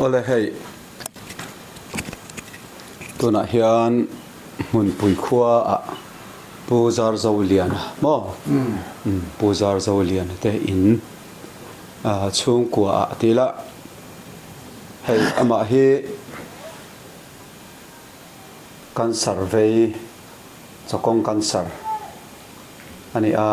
Awle hei tunah hian hmunpui khua ah Pu Zarzoliana maw Pu Zarzoliana te in chhungkua ah a ti la hei amah hi Cancer vei chawkawng cancer a ni a.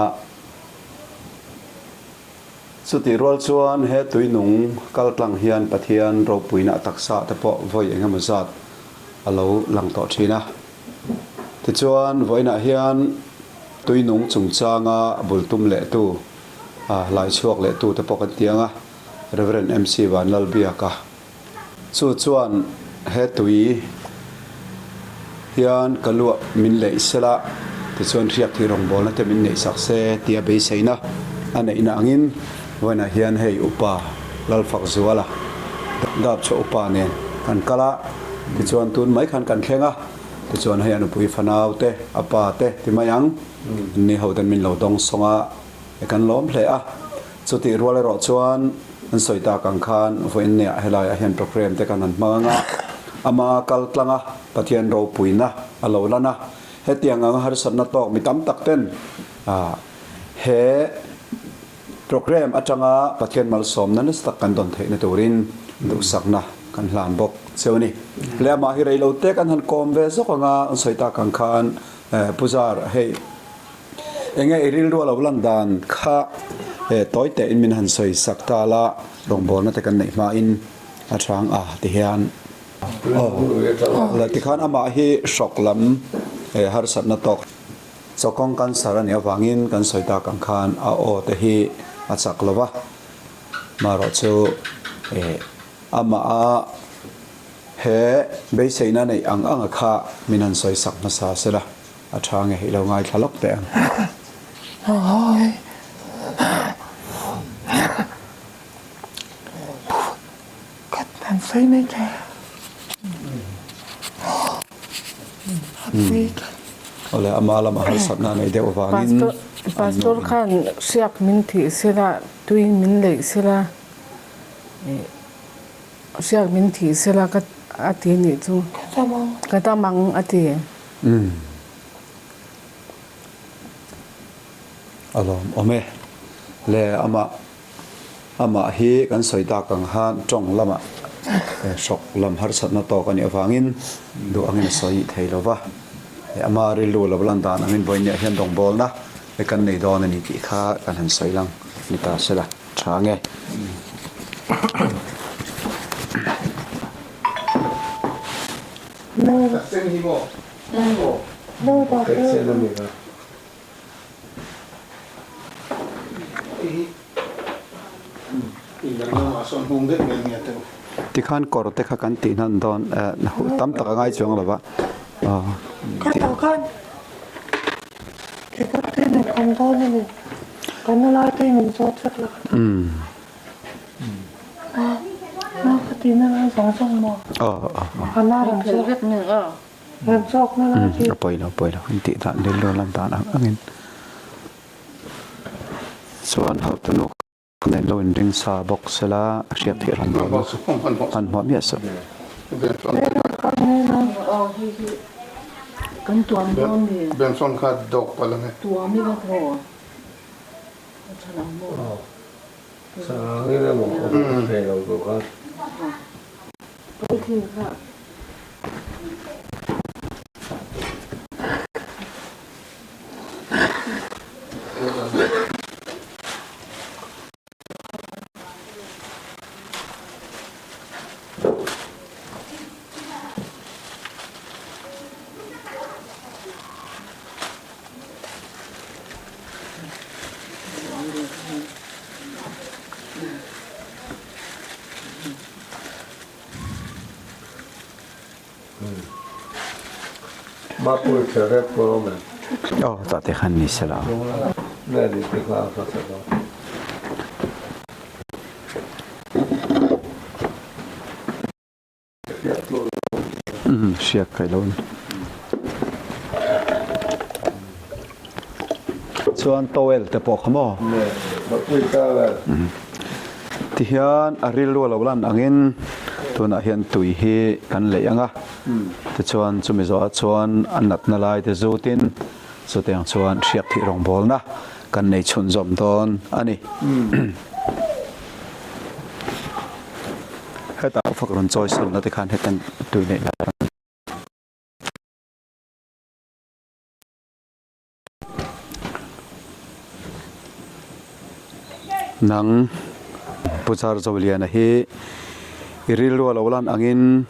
Chutih rual chuan he tuinung kal tlang hian Pathian ropuina a taksa te pawh vawi eng emaw zat a lo lang tawh thin a. Tichuan vawiinah hian tuinung chungchanga bul tum lehtu, lai chhuak lehtu te pawh kan ti ang a, Rev. MC Vanlalbiaka. Chu chuan he tui hian ka luah min leih sela, tichuan hriak thih rawngbawlna te min neih sak se tia beiseina a neihna angin vawiinah hian hei upa Lalfakzuala Dapchhuah upa nen kan kal a, tichuan tun mai khan kan thleng a, tichuan hei a nupui fanau te a pa te ti mai ang ni ho ten min lo dawng sawng a. Kan lawm hle a, chutih rual erawh chuan an sawi tak ang khan vawiinneah helaiah hian programme te kan han hmang ang a, ama kal tlang a, Pathian ropuina a lo lan a, hetiang anga harsatna tawk mi tam tak ten he programme atanga Pathian malsawmna nasa tak kan dawn theihna turin duhsakna kan hlan bawk cheu a ni. Le amah hi reilote kan han kawm ve zawk ang a, an sawi tak ang khan Puzar hei. Enge i rilru a lo lan dan kha tawi teh in min han sawi sak ta la, rawngbawlna te kan neih hma in a chang a ti hian aw la ti khan amah hi hrawk lam harsatna tawk chawkawng cancer a nih avangin kan sawi tak ang khan a aw te hi a chak lo va, marawh chu amah a he beiseina neih ang ang a kha min han sawi sak hmasa sela. A tha nge i lo ngaithla lawk teh ang. Awle ama lama harsatna nei deuh vangin Pastor khan hriak min thih sela tui min leih sela hriak min thih sela ka a ti nih chu ka dam ang a ti. Umm. A lawm awm e. Le amah amah hi kan sawi tak ang khan tawng lamah hrawk lam harsatna tawk a nih avangin duh angin a sawi thei lo va. Ama rilru lo lan dan angin vawiinniah hian rawngbawlna kan nei dawn a ni tih kha kan han sawi lang ni ta se la tha nge. Tikhan kawr te kha kan tih hnan dawn tam tak a ngai chuang lo va. A pawi lo a pawi lo an tih dan rilru lan dan ang angin chuan hauhtu nu nen lo inring sa bawk sela a hriat theih reng dawn a hmanhmawh miah suh. Aw tah te khan ni sela. Hriat kaih lo a ni. Chuan towel te pawh kha maw? Tihian a rilru a lo lan angin Tunah hian tui hi kan leih ang a, tichuan chumi zawhah chuan a natna lai te zutin chutiang chuan hriak thih rawngbawlna kan nei chhunzawm dawn a ni. Hetah fak rawn chawi sawnna te khan hetiang tui neih lai rawn. Nang Pu Charzoliana hi i rilru a lo lan angin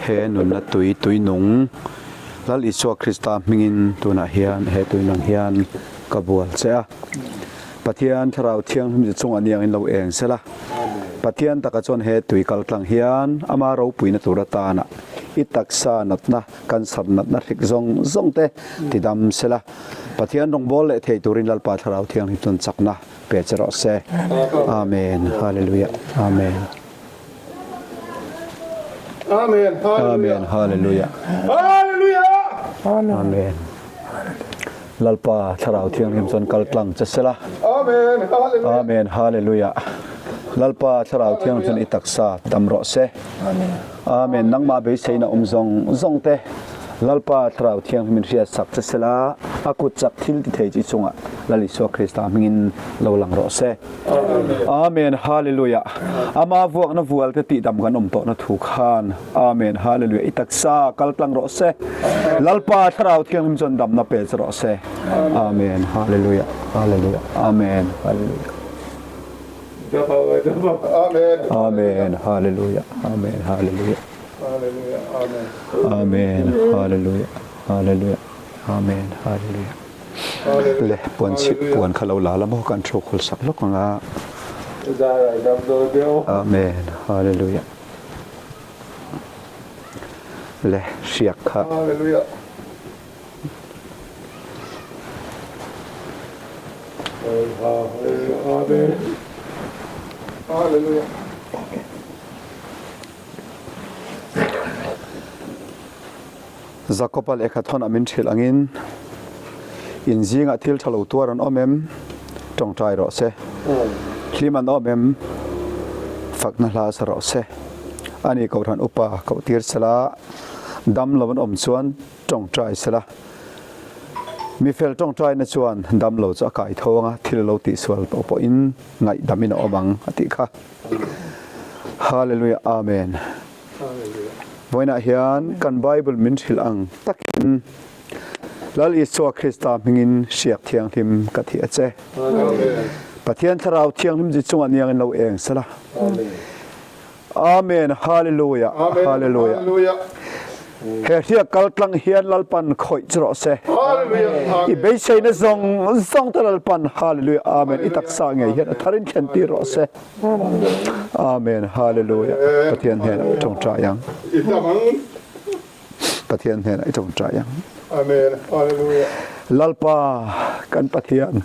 he nunna tui tui nung Lal Isua Krista hmingin tunah hian he tui nung hian ka bual che a. Pathian Thlarau Thianghlim chi chungah niangin lo eng sela. Pathian taka chuan he tui kal tlang hian ama ropuina tur atana i taksa natna Cancer natna hrik zawng zawng te ti dam sela, Pathian rawngbâwl leh thei turin Lalpa Thlarau Thianghlim chuan chakna pe che rawh se. Amen. Hallelujah. Amen. Amen. Amen. Hallelujah. Hallelujah. Amen. Lalpa Thlarau Thianghlim chuan kal tlang che sela. Amen. Hallelujah. Amen. Hallelujah. Lalpa Thlarau Thianghlim chuan i taksa dam rawh se. Amen. Amen. Nangmah beiseina awm zawng zawng te Lalpa Thlarau Thianghlim in hriat sak che sela, a kut chak thil ti thei chi chungah Lal Isua Krista hmingin lo lang rawh se. Amen. Hallelujah. Ama vuakna vual te tihdam kan awm tawhna thu khan Amen. Hallelujah. I taksa kal tlang rawh se. Lalpa Thlarau Thianghlim chuan damna pe che rawh se. Amen. Hallelujah. Hallelujah. Amen. Hallelujah. Amen. Amen. Hallelujah. Amen. Hallelujah. Hallelujah. Amen. Amen. Hallelujah. Hallelujah. Amen. Hallelujah. Le puan chhip puan kha lo la la maw kan thu khul sak lawk ang a. Amen. Hallelujah. Le hriak kha. Hallelujah. Jakob-a lehkha thawnah min hrilh angin, In zingah thil tha lo tuar an awm em? Tawngtai rawh se. Hlim an awm em? Fakna hla sa rawh se. Ani Kohhran upa koh tir sela, dam lo an awm chuan tawngtai sela. Mi fel tawngtaina chuan dam lo chu a kai tho anga thil lo tihsual tawh pawhin ngaihdamin a awm ang a tih kha. Hallelujah Amen. Vawiinah hian kan Bible min hrilh ang takin Lal Isua Krista hmingin hriak thianghlim ka thih a che. Pathian Thlarau Thianghlim chi chungah niangin lo eng sela. Amen. Hallelujah. Hallelujah. He hriak kal tlang hian Lalpan khawih chu rawh se. I beiseina zawng zawng te Lalpan Hallelujah. Amen. I taksa ngei hian a tharin thlen tir rawh se. Amen. Hallelujah. Pathian hnenah i tawngtai ang. Pathian hnenah i tawngtai ang. Amen. Hallelujah. Lalpa kan Pathian.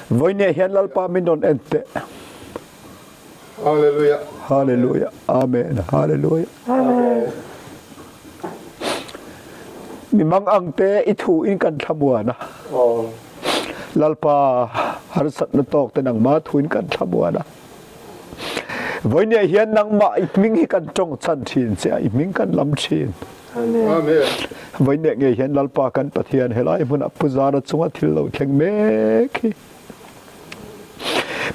Vawinia hian Lalpa min rawn en teh. Hallelujah. Hallelujah. Amen. Hallelujah. Amen. Mi mang ang te i thu in kan thlamuan a. Oh. Lalpa harsatna tawk te nangma thu in kan thlamuan a. Vawinia hian nangmah i hming hi kan tawng chan thin che a, i hming kan lam thin. Amen. Vawinia ngei hian Lalpa kan Pathian helai hmunah Pu Zara chunga thil lo thleng mek hi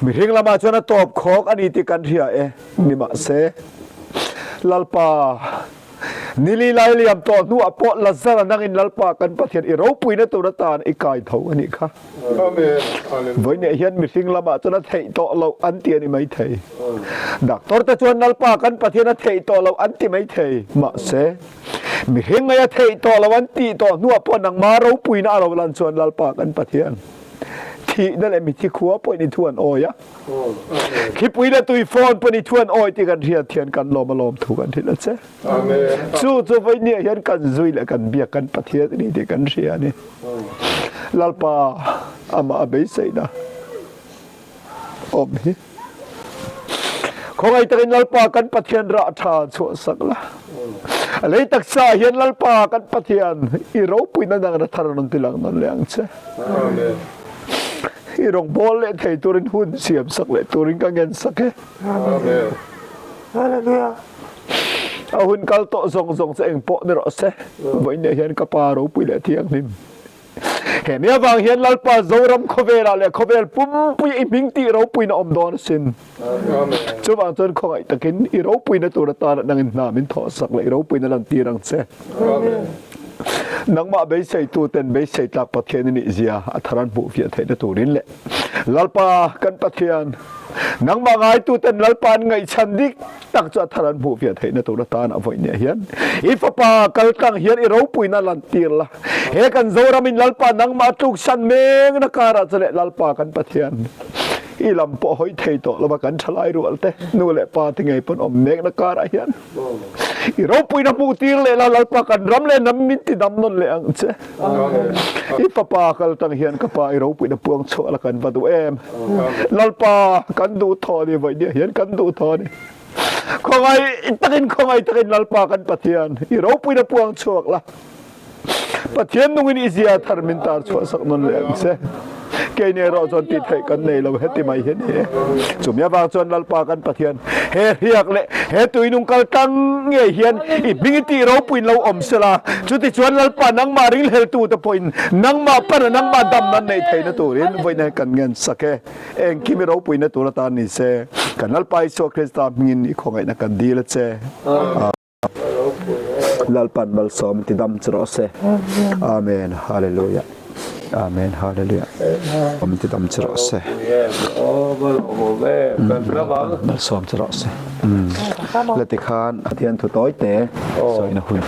Mihring lamah chuan a tawp khawk a ni tih kan hria e. Nimahse, Lalpa, nili lai liam tawh hnuah pawh Lazara nangin Lalpa kan Pathian i ropuina tur atan i kai tho a nih kha. Vawiinah hian mihring lamah chuan a theih tawh loh an ti a ni maithei. Doctor te chuan Lalpa kan Pathian a theih tawh loh an ti maithei. Mahse, mihring ngaih a theih tawh loh an tih tawh hnuah pawh nangmah ropuina a lo lan chuan Lalpa kan Pathian Thihna leh mithi khua pawhin i thu an awi a, thlipui leh tui fawn pawhin i thu an awi tih kan hriat hian kan lawm a lawm thu kan hrilh a che. Chu chu vawinia hian kan zui leh kan biak kan Pathian a ni tih kan hria a ni. Lalpa amah a beiseina awm hi. Khawngaih takin Lalpa kan Pathian rah tha chhuahsak la. A lei taksa hian Lalpa kan Pathian i ropuina nang na thar rawn ti lang nawn leh ang che. Amen. I rawngbawl leh thei turin hun siam sak leh turin ka ngen sak e. Amen. Hallelujah. A hun kal tawh zawng zawng chu eng pawh ni rawh se. Vawiinah hian ka Pa ropui leh thianghlim. He mi avang hian Lalpa Zoram khawvelah leh khawvel pumpuia i hming tih ropuina awm dawn asin. Chuvang chuan khawngaih takin i ropuina tur atana nangin hna min thawhsak leh i ropuina lantir ang che. Nangmah beiseituten beisei tlak Pathian i nih zia a thar an hmuh fiah theihna turin leh Lalpa kan Pathian, nangmah ngaituten Lalpa an ngaihchhan dik tak chu a thar an hmuh fiah theihna tur atan a vawi nia hian i fapa kaltlang hian i ropuina lantir la. He kan Zoram in Lalpa nangmah tluksan mengna karah chu leh Lalpa kan Pathian i lam pawh hawi thei tawh lova kan thalai rual te nu leh pa te ngei pawn awm mekna karah hian i ropuina hmuh tir leh la Lalpa kan ram leh hnam min ti dam nawn leh ang che. I fapa kal tang hian ka pa i ropuina puang chhuah la kan va duh em. Lalpa kan duh thaw ni vawi nia hian kan duh thaw ni. Khawngaih takin khawngaih takin Lalpa kan Pathian i ropuina puang chhuak la. Pathian nungin i zia thar min tar chhuah sak nawn leh ang che. Keini erawh chuan tih theih kan nei lo heti mai hi a ni e. Chumi avang chuan Lalpa kan Pathian he hriak leh he tuinung kal tlang ngei hian i hming i tih ropuiin lo awm sela, chutichuan Lalpa nangmah ringhleltute pawhin nangmah pana nangmah damna an neih theihna turin vawiin hian kan ngen sak e. Engkim i ropuina tur atan ni se, kan Lalpa Isua Krista hmingin i khawngaihna kan dil a che. Lalpan malsawm ti dam chu rawh se. Amen. Hallelujah. Amen. Hallelujah. Awm ti dam chu rawh se. Malsawm chu rawh se. La ti khan Pathian thu tawi te sawina hun.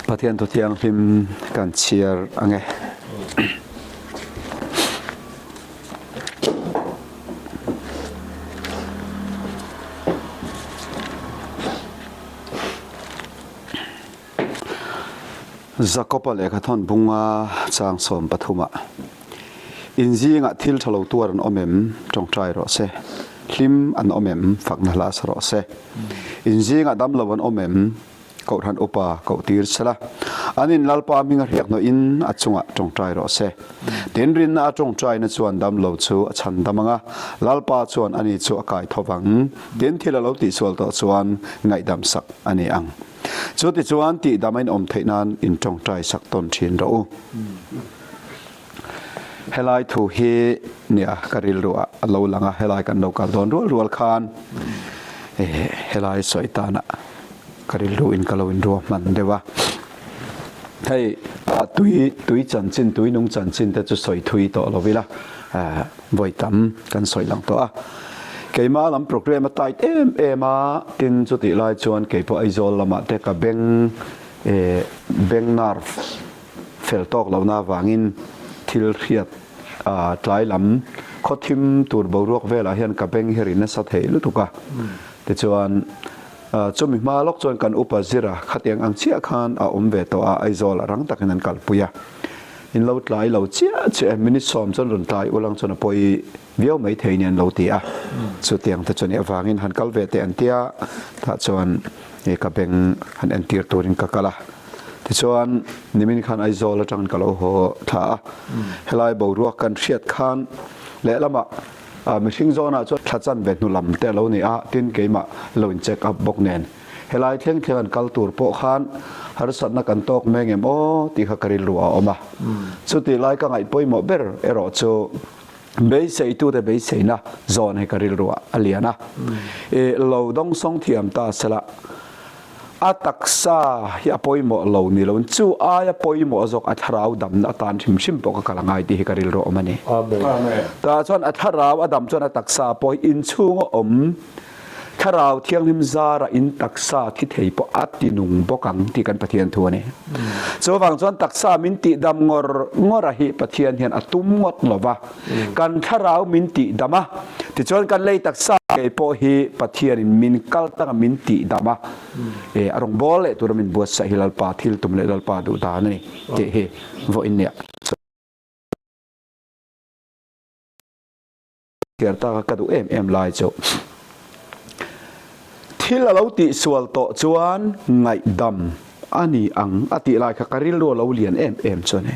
Pathian thu thianghlim kan chhiar ang e. Jakob-a lehkha thawn bunga chang 13 ah, In zingah thil tha lo tuar an awm em? Tawngtai rawh se. Hlim an awm em? Fakna hla sa rawh se. In zingah dam lo an awm em? Kohhran upa koh tir se la. An in Lalpa hming a hriak hnawhin a chungah tawngtai rawh se. Tin rinna a tawngtaina chuan dam lo chu a chhan dam ang a, Lalpa chuan ani chu a kai tho vang. Tin thil a lo tihsual tawh chuan ngaihdam sak a ni ang. Chu tichuan tihdam a inawm theih nan in tawngtai sak tawn thin rawh u. Helai thu hi nia ka rilru ah a lo lang a, helai kan lo kal dawn rual rual khan helai sawi tan ah ka rilru in ka lo inruah hman deuh a. Hei tui tui chanchin tui nung chanchin te chu sawi thui tawh lo ila. Vawi tam kan sawi lang tawh a. Keimah lam programme a tight em em a, tin chutih lai chuan keipawh Aizawl lamah te ka beng eh beng nerve fel tawk lohna avangin thil hriat ah tlai lam khaw thim tur boruak velah hian ka beng hi ri nasa thei lutuk a. Tichuan chumi hma lawk chuan kan upa zira khatiang ang chiah khan a awm ve tawh a, Aizawl ah rang takin an kalpui a. In lo tlai lo chiah chiah e, minute sawm chuan rawn tlai ulang chuan a pawi viau mai thei nia an lo ti a. Chutiang te chuan i avangin han kal ve teh an tia, tah chuan i ka beng han entir turin ka kal a. Tichuan nimin khan Aizawl atangin ka lo haw thla a, helai boruak kan hriat khan lehlamah mihring zawnah chuan thla chanve hnu lam te a lo ni a, tin keimah lo in check up bawk nen. Helai thleng thleng an kal tur pawh khan harsatna kan tawk mai ngem aw tih kha ka rilru a awm a. Chutih lai ka ngaih pawimawh ber erawh chu beiseitute beiseina zawn hi ka rilru ah a lian a. I lo dawngsawng thiam ta sela a taksa hi a pawimawh lo ni loin chu aia pawimawh zawk a thlarau damna atan hrim hrim pawh ka kal a ngai tih hi ka rilru a awm a ni. Tah chuan a thlarau a dam chuan a taksa pawh hi inchhunga awm Thlarau Thianghlim zara in taksa thi thei pawh a ti nung bawk ang tih kan Pathian thu a ni. Chuvang chuan taksa min tihdam ngawr ngawr a hi Pathian hian a tum ngawt lo va, kan thlarau min tihdam a, tichuan kan lei taksa ngei pawh hi Pathianin min kal tanga min tihdam a, e a rawngbâwl leh tura min buatsaih hi Lalpa thil tum leh Lalpa duh dan a ni tih hi vawiin nia. Chhiar taka ka duh em em lai chu thil a lo tihsual tawh chuan ngaihdam a ni ang a tih lai kha ka rilru a lo lian em em chu a ni.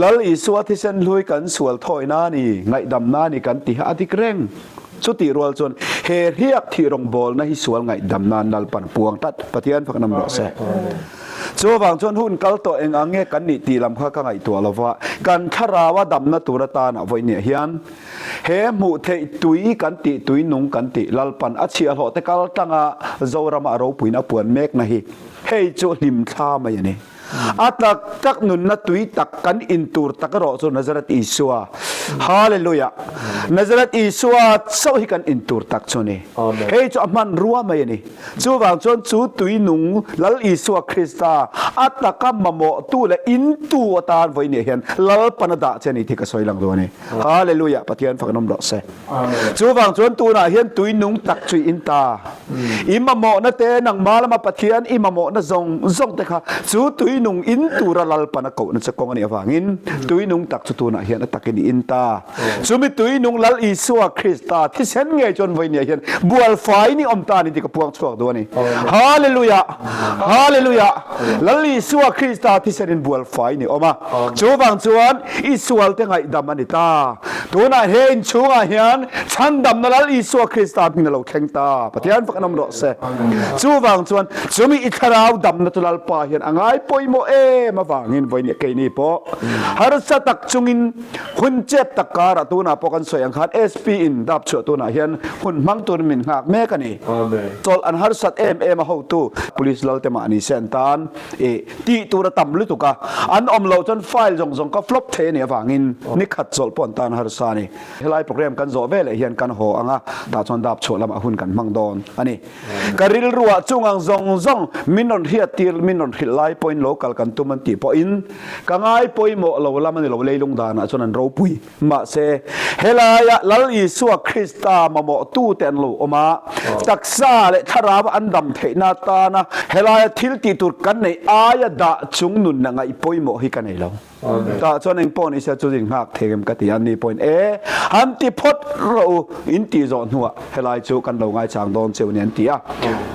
Lal Isua thisen hlui kan sual thawina a ni, ngaihdamna a ni kan ti kha a dik reng. Chutih rual chuan he hriak thih rawngbawlna hi sual ngaihdam nan Lalpan puang tlat Pathian fak nam rawh se. Chuvang chuan hun kal tawh eng ang nge kan nih tih lam kha ka ngaihtuah lo va, kan thlaraua damna tur atana vawinia hian he hmuh theih tui kan tih tui nung kan tih Lalpan a chhiahhlawh te kal tlanga Zorama a ropuina a puan mekna hi hei chu hlimthla mai a ni. A tak tak nunna tui tak kan in tur tak erawh chu Nazareth Isua. Hallelujah! Nazareth Isua chauh hi kan in tur tak chu a ni. Hei chu a hmanrua mai a ni. Chuvang chuan chu tui nung Lal Isua Krista a taka mamawhtu leh intu atan vawinia hian Lalpan a dah che a ni tih ka sawi lang duh a ni. Hallelujah! Pathian fak an awm rawh se. Chuvang chuan tunah hian tui nung tak chu i in ta. I mamawhna te, nangmah lama Pathian i mamawhna zawng zawng te kha chu tui nung in tura Lalpan a kohna che kawng a nih avangin tui nung tak chu tunah hian a takin i in ta. Chumi tui nung Lal Isua Krista thisen ngei chuan vawinia hian bualfai ni awm ta a ni tih ka puang chhuak duh a ni. Hallelujah! Hallelujah! Lal Isua Krista thisen in bualfai ni awm a. Chuvang chuan I sualte ngaihdam a ni ta. Tunah he inchhungah hian chhandamna Lal Isua Krista hming a lo thleng ta. Pathian fak an awm rawh se. Chuvang chuan chumi i thlarau damna chu Lalpa hian a ngai pawimawh em avangin vawiin keini pawh harsa tak chungin hun chep tak karah tunah pawh kan sawi ang khan SP in dap chhuah tunah hian hun hmang turin min nghak mek a ni. Chawlh an harsat em em a hotu Police Lalte mah ni se an tan. I tih tur a tam lutuk a, an awm loh chuan file zawng zawng ka flop thei a nih avangin ni khat chawlh pawh an tan harsa a ni. Helai program kan zawh veleh hian kan haw ang a, tah chuan dap chhuah lamah hun kan hmang dawn a ni. Ka rilruah chung ang zawng zawng min rawn hriat tir, min rawn hrilh lai pawhin lo kal kan tum an tih pawhin ka ngai pawimawh lo lam a ni lo, leilung danah chuan an ropui. Mahse, helaia Lal Isua Krista mamawhtute an lo awm a, taksa leh thlarau an dam theihna atana helaia thil tih tur kan neih aia dah chung nunna ngaih pawimawh hi ka nei lo. Tah chuan eng pawh nise chu in nghak thei em ka ti a, ni pawhin e, han ti phawt rawh u, in tih zawh hnuah helai chu kan lo ngaichang dawn cheu ni an ti a.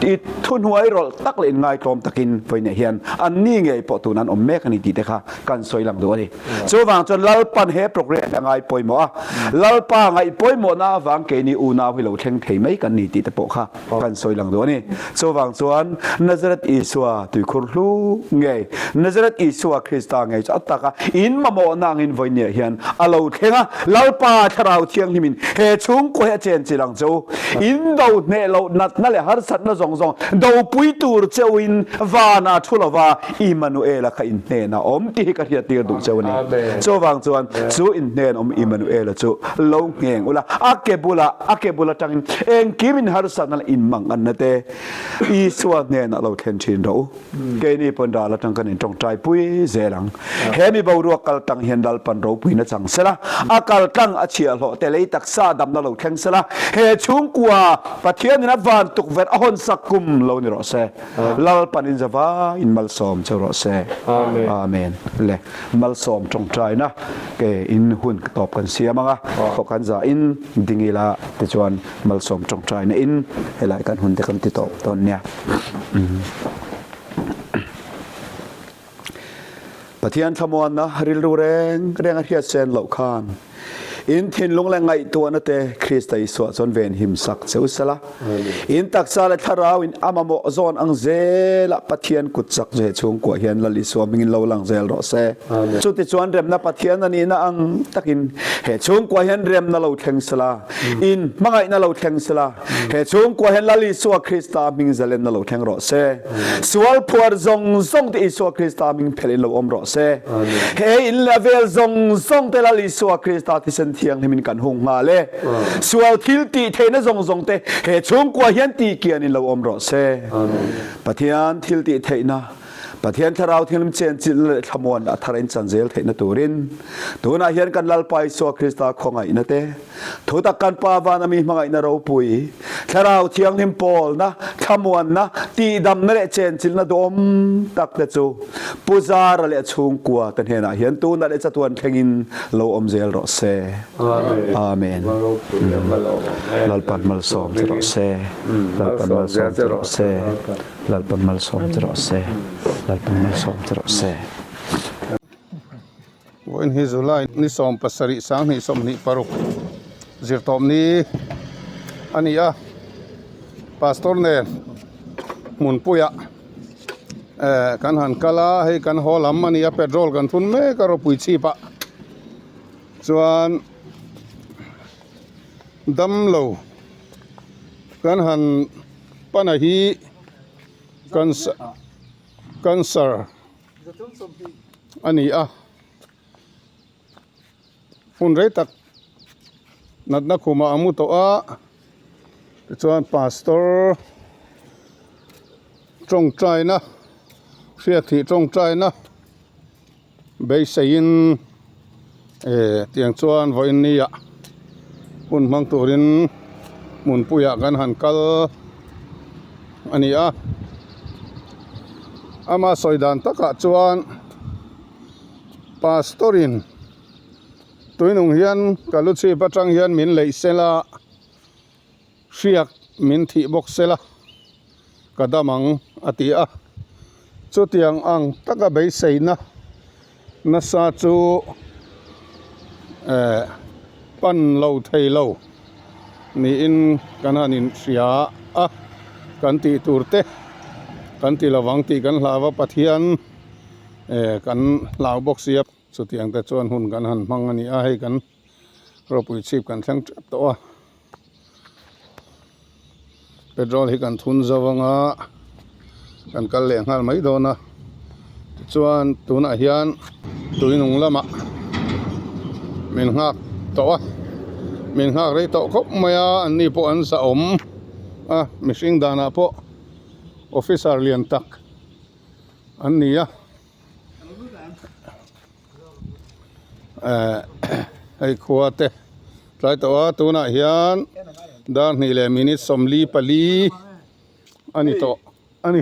Ti thuhnuai rawlh tak leh inngaitlawm takin vawiinah hian an ni ngei pawh tun an awm mek a ni tih te kha kan sawi lang duh a ni. Chuvang chuan Lalpan he program hi a ngai pawimawh a, Lalpa ngaih pawimawhna avang keini unau hi lo thleng thei mai kan ni tih te pawh kha kan sawi lang duh a ni. Chuvang chuan Nazareth Isua tuikhur hlu ngei, Nazareth Isua Krista ngei chu a taka in mamawhna angin vawinia hian a lo thleng a, Lalpa Thlarau Thianghlimin he chhungkaw hi a chen chilh ang che u. In do hneh loh natna leh harsatna zawng zawng dopui tur cheuhin vanah thu lova Immanuela kha in hnen a awm tih hi ka hriat tir duh cheu a ni. Chuvang chuan chu in hnen awm Immanuela chu lo ngheng ula, a ke bulah, a ke bul atangin engkim in harsatna leh in manganna te Isua hnenah lo thlen thin rawh u. Keini pawn ral atang kan in tawngtai pui zel ang. He mi boruak kal tang hian Lalpan ropuina chang sela, a kal tlang a chhiahhlawh te lei taksa damna lo thleng sela, he chhungkua Pathianin a van tukverh a hawnsak kum lo ni rawh se. Lalpan in zava in malsawm cheu rawh se. Amen. Le malsawm tawngtaina ke in hun tawp kan siam anga khaw kan za in ding ila tichuan malsawm tawngtaina in helai kan hun te kan ti tawp dawn nia. Pathian thlamuanna rilru reng reng a hriat sen loh khan in thinlung leh ngaihtuahna te Krista Isua chuan venhim sak che u sela. In taksa leh thlarau in a mamawh zawn ang zela Pathian kut chak che chhungkua hian Lal Isua hmingin lo lang zel rawh se. Chutichuan remna Pathian a nihna ang takin he chhungkua hian remna lo thleng sela, in hmangaihna lo thleng sela, He chhungkua hian Lal Isua Krista hming zalenna lo thleng rawh se. Sual phuar zawng zawng te Isua Krista hming phelh in lo awm rawh se. He in leh a vel zawng zawng te Lal Isua Krista thisen thianghlim in kan hung nghal e. Sual thil tih theihna zawng zawng te he chhungkua hian tih kian in lo awm rawh se. Pathian thil tih theihna Pathian Thlarau Thianghlim chenchilhna leh thlamuan a thar in chan zel theihna turin tunah hian kan Lalpa Isua Krista khawngaihna te, Thutak kan Pa van a mi hmangaihna ropui. Thlarau Thianghlim pawlna, thlamuanna, tihdamna leh chenchilhna duhawm tak te chu Pu Zara leh a chhungkua te hnenah hian tunah leh chatuan thlengin lo awm zel rawh se. Amen. Lalpan malsawm che rawh se. Lalpan malsawm che rawh se. Lalpan malsawm che rawh se. Lalpan malsawm che rawh se. Vawiin hi July ni 17 2026 zirtawpni a ni a, Pastor nen hmunpuiah eh kan han kal a, hei kan haw lam a ni a, petrol kan thun mek a ropui chhip ah chuan damlo kan han pana hi cancer cancer. a ni a hun rei tak natna khumah a mu tawh a tichuan pastor tawngtaina hriatthih tawngtaina beiseiin eh tiang chuan vawiin ni ah hun hmang turin hmunpuiah kan han kal a ni a ama sawi dan takah chuan pastor in tuinung hian ka lu chhip atang hian min leih sela hriak min thih bawk sela ka dam ang a ti a chutiang ang taka beiseina nasa chu eh pan lo thei lo niin kan han inhria a kan tih tur te kan ti lovang tih kan hlau a Pathian eh kan hlau bawk si a chutiang te chuan hun kan han hmang a ni a hei kan ropui chhip kan thleng tep tawh a. Petrol hi kan thun zo anga kan kal leh nghal mai dawn a tichuan tunah hian tui nung lamah min nghak tawh a min nghak rei tawh khawp mai a an ni pawh an zahawm a mihring danah pawh officer lian tak an ni a. Eh hei khua te tlai tawh a tunah hian dar hnih leh minute 44 a ni tawh a ni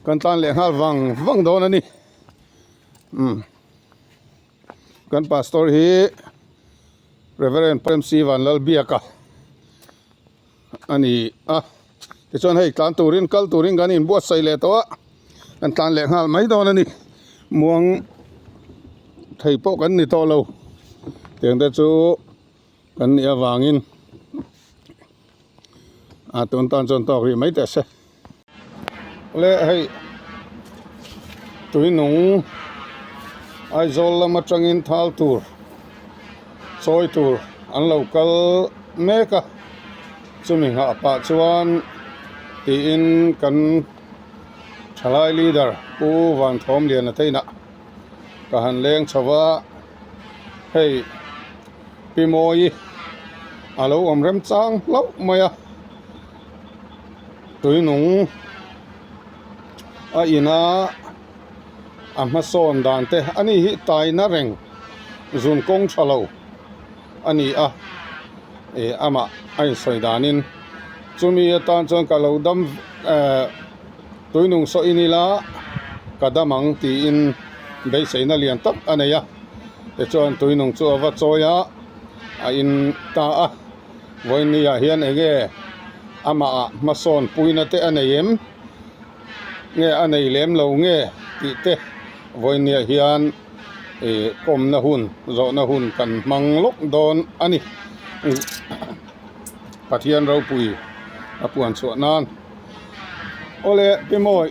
kan tlan leh nghal vang vang dawn a ni umm kan pastor hi Reverend Premsi Vanlalbiaka. a ni a tichuan hei tlan turin kal turin kan inbuatsaih leh tawh a kan tlan leh nghal mai dawn a ni muang thei pawh kan ni tawh lo tiang te chu kan nih avangin a tun tan chuan tawk rih mai teh se. Le hei tuinung Aizawl lam atangin thal tur chawi tur an lo kal mek a chumi nghah pah chuan tiin kan thalai leader Pu Vanthawmliana te inah ka han leng chho va hei Pi Mawi a lo awm remchang hlauh mai a. Tuinung a ina a hmasawn dan te a ni hi taina reng zun kawng tha lo a ni a ih amah a insawi danin chumi atan chuan ka lo dam eh tuinung saw in ila ka dam ang tiin beiseina lian tak a nei a tichuan tuinung chu a va chawi a a in ta a. Vawinia hian eng nge amah hmasawn puina te a nei em? Nge a nei lem lo nge tih te vawinia hian ih kawmna hun zawhna hun kan hmang lawk dawn a ni. Pathian ropui a puan chhuah nan. Awle Pi Mawi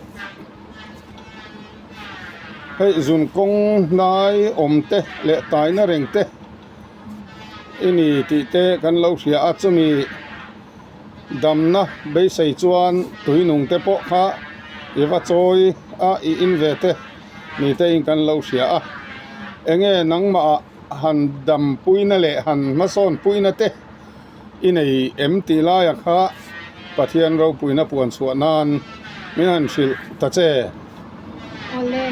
hei zun kawng hnai awm te leh taina reng te. I ni tih te kan lo hria a, chumi damna beisei chuan tuinung te pawh kha i va chawi a, i in ve te ni te in kan lo hria a. Enge nangmah ah han dampuina leh han hmasawn puina te i nei em tih laia kha Pathian ropuina puan chhuah nan min han hrilh ta che. Awle,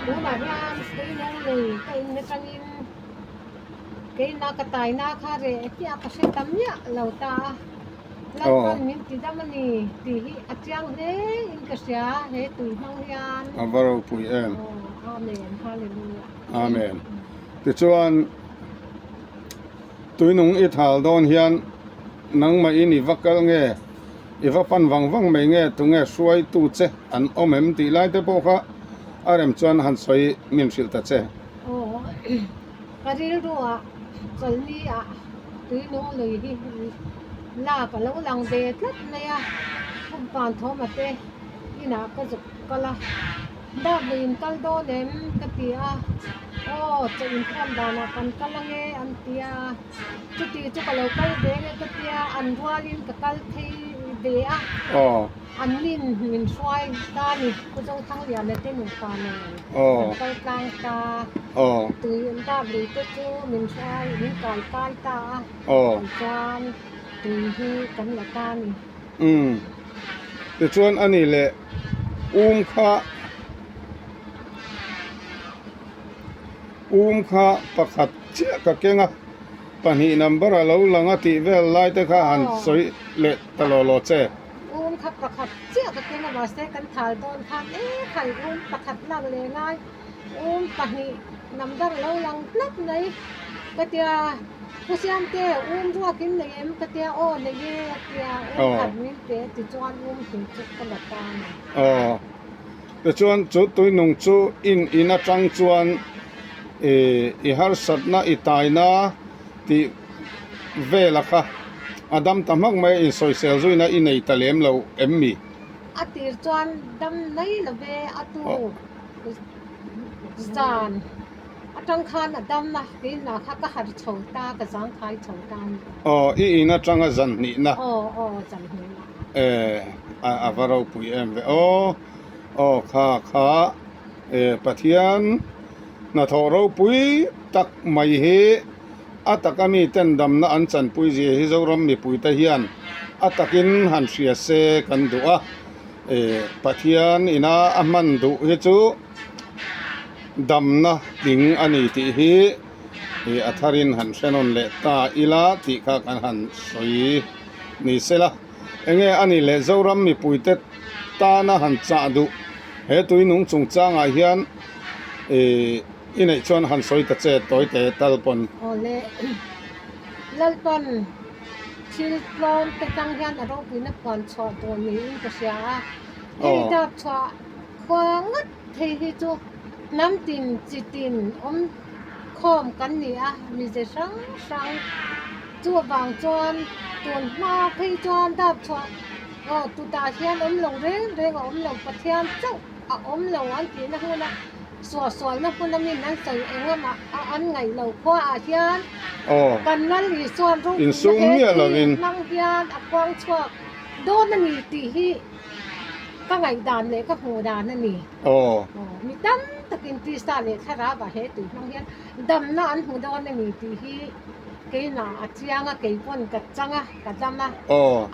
tunah hian tuinung nei ka in atangin. Keimah ka taina kha reh hmiah ka hre ta miah lo ta a, Lalpan min ti dam a ni tih hi a chiang hle in ka hria he tui hmang hian. A va ropui em. Aw Amen Hallelujah. Amen. Tichuan tuinung i thal dawn hian nangmah in i va kal nge i va pan vang vang mai nge tunge hruaitu che an awm em tih lai te pawh kha a rem chuan han sawi min hrilh ta che. Aw Ka rilruah chawlhni ah tuinung lui hi lak a lo lang ve tlat mai a, Khumpan Thawma te inah ka zuk kal a, Dap lui in kal dawn em? ka ti a, Aw, chaw inkhawm danah kan kal ange an ti a, chuti chu ka lo kal ve nge ka tia, an rualin ka kal phei ve a. An nin min hruai ta ni, Pu Zothangliana te nupa nen kan kal tlang ta. Tui an dap lui te chu min hruai, min kai kai ta a, tichuan tui hi kan la ta ni. Umm, tichuan a ni leh um kha, um kha pakhat chiah ka keng a, pahnih number a lo lang a tih vel lai te kha han sawi leh ta law law che. Um kha pakhat chiah ka keng a mahse kan thal dawn khan e khai um pakhat lak leh ngai um pahnih number lo lang tlat mai ka tia Pu Siamte um ruak in nei em ka tia aw nei e a tia um khat min pe tichuan um hnih chu ka la ta a ni. Aw tichuan chu tuinung chu in in atang chuan i harsatna i taina tih vela kha a dam ta hmak mai a, insawisel zuina i nei ta lem lo em mi? A tir chuan dam mai lo ve, a tu zan atang khan a dam a, keimah kha ka harh chho ta, ka zangkhai chho ta a ni. Aw, i in atanga zan hnihna. Aw, aw, zan hnihna. E, a va ropui em ve aw, aw kha kha e Pathian hnathawh ropui tak mai hi a taka mi ten damna an chanpui zia hi Zoram mipuite hian a takin han hria se kan duh a, Pathian ina a hman duh hi chu damna tling a ni tih hi a tharin han hre nawn leh ta ila tih kha kan han sawi ni sela. Enge a ni leh Zoram mipuite tana han chah duh he tuinung chungchangah hian ih I neih chuan han sawi ta che tawi te tal pawn. Awle, Lalpan thil tlawm te tang hian a ropuina puan chhuah dawn niin ka hria a, hei dap chhuah khua ngawt thei hi chu hnam tin chi tin awm khawm kan ni a, mize hrang hrang chu avang chuan tun hma phei chuan dap chhuah aw tutah hian awm lo reng reng a awm lo Pathian chauh a awm lo an tihna hmuna suahsualna hmuna min an sawi eng amah a an ngaih lo khua ah hian kan Lal Isuan ropuina he thil hmang hian a kuang chhuak dawn a ni tih hi ka ngaihdan leh ka hmuh dan a ni. Mi tam takin Krista leh Thlarau ah he tui hmang hian damna an hmu dawn a ni tih hi keimah a chiang a, kei pawn ka chang a, ka dam a,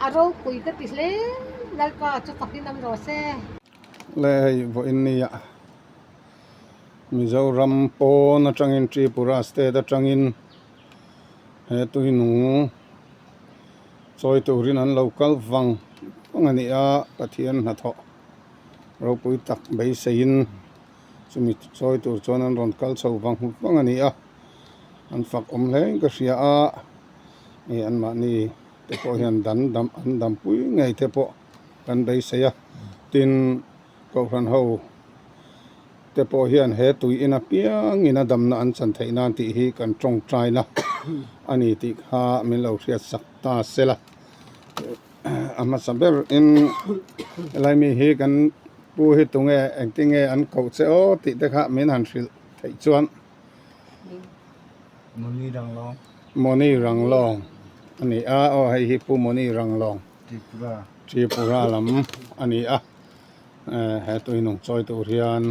a ropui ka ti hle Lalpa chu fakin awm rawh se. Le hei vawiin nia Mizoram pawn atangin Tripura state atangin he tuinung chawi turin an lo kal vang vang a ni a Pathian hnathawh ropui tak beiseiin chumi chawi tur chuan an rawn kal chho vang vang a ni a an fak awm hle in ka hria a hei anmahni te pawh hian dan dam an dampui ngei te pawh. kan beisei a, tin Kohhran ho te pawh hian he tui in apiangin a damna an chan theih nan tih hi kan tawngtaina a ni tih kha min lo hriat sak ta sela. A hmasa ber in helai mi hi kan pu hi tunge engtinge an koh che aw tih te kha min han hrilh theih chuan. Moni Ranglong. Moni Ranglong a ni a, aw hei hi Pu Moni Ranglong. Tripura. Tripura lam a ni a, he tui nung chawi tur hian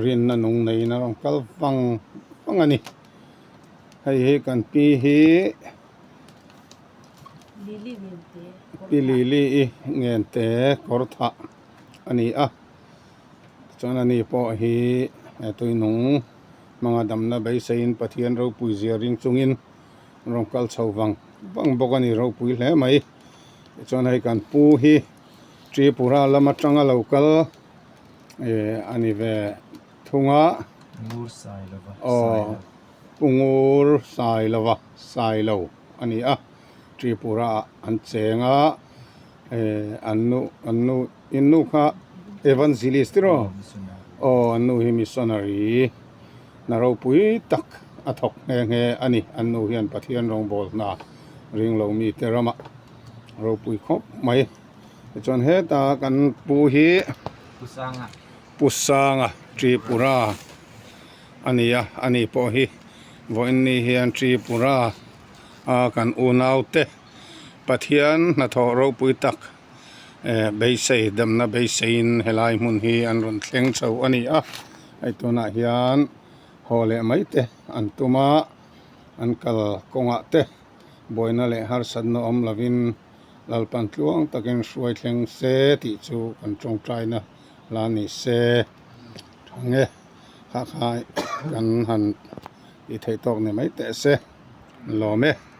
rinna nung neiin a rawn kal vang vang a ni. Hei hi kan pi hi Pi Lili i Ngente kawr thah a ni a, tichuan ani pawh hi he tui nung. Hmanga damna beiseiin Pathian ropui zia ring chungin rawn kal chho vang vang bawk a ni ropui hle mai. Tichuan hei kan pu hi Tripura lam atanga lo kal eh a ni ve thung a. Ngur Sailova, Aw, Pu Ngur Sailova, Sailo a ni a, Tripura ah an cheng a, eh an nu an nu in nu kha Evangelist tiraw? Aw, an nu hi missionary hna ropui tak a thawk nghe nghe a ni. An nu hian Pathian rawngbawl hna ring lo mite ramah ropui khawp mai. Tichuan heta kan pu hi Pu Sanga Tripura a ni a, ani pawh hi vawiin ni hian Tripura a kan unaute Pathian hnathawh ropui tak eh beisei damna beiseiin helai hmun hi an rawn thleng chho a ni a, hei tunah hian haw leh mai te an tum a, an kal kawngah te buaina leh harsatna awm lovin Lalpan tluang takin hruai thleng se tih chu kan tawngtaina la ni se. Tha nge kha kha kan han tih theih tawk ni mai teh se. Lawm e.